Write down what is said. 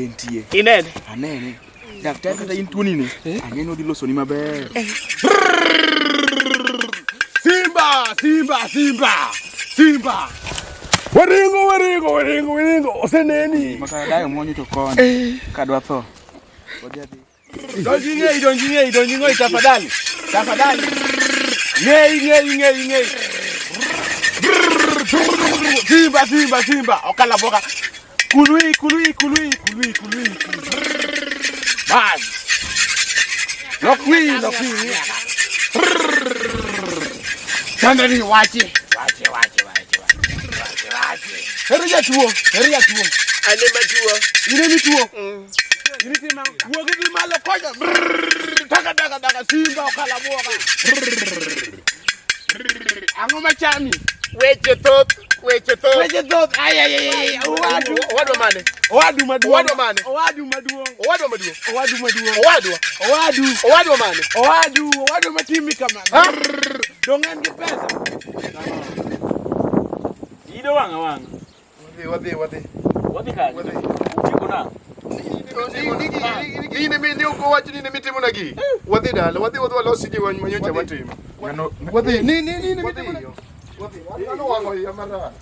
Entie. Inene. Anene. Daktari kata in tuoni ni, ang'e ni odhi losoni maber. Simba, Simba, Simba. Simba. Waringo, waringo, waringo, waringo. Oseneni. Maka dayo mwonyo to koni. Kadwa tho. Wadhi adhi. Donji ng'eyi, donji ng'eyi, donji ng'eyi tafadhali. Tafadhali. Ng'eyi, ng'eyi, ng'eyi, ng'eyi. Simba, Simba, Simba. Okala boka. Kulwi, kulwi, kulwi, kulwi, kulwi. Bas. Lokwi, lokwi. Chandani wachi. Wachi, wachi, wachi, wachi. Wachi. Ere jatuo, ere jatuo. Ane matuo. In ema ituo. In itimo ang'o? Wuog idhi malo kocha. Taka taka taka simba okala buoga. Ang'o machami? Weche thoth, weche thoth. Weche thoth. Ay ay ay ay. Owadu. Owadwa mane? Owadu maduong'. Owadwa mane? Owadu maduong'. Owadwa maduong'. Owadu maduong'. Owadwa. Owadu. Owadwa mane? Owadu. Owadu matimi kama. Dong' en gi pesa. Ido wang' awang'. Wadhi, wadhi, wadhi. Wadhi kanye? Wadhi. Utieko nang'o? In emi ne ok owach ni in ema itimona gigi. Wadhi dala, wadhi wadhi walosi gi manyocha watimo. Ng'ano Wadhi. Ni ni ni ni mitimona. Wadhi. Ano wang'o iya marach.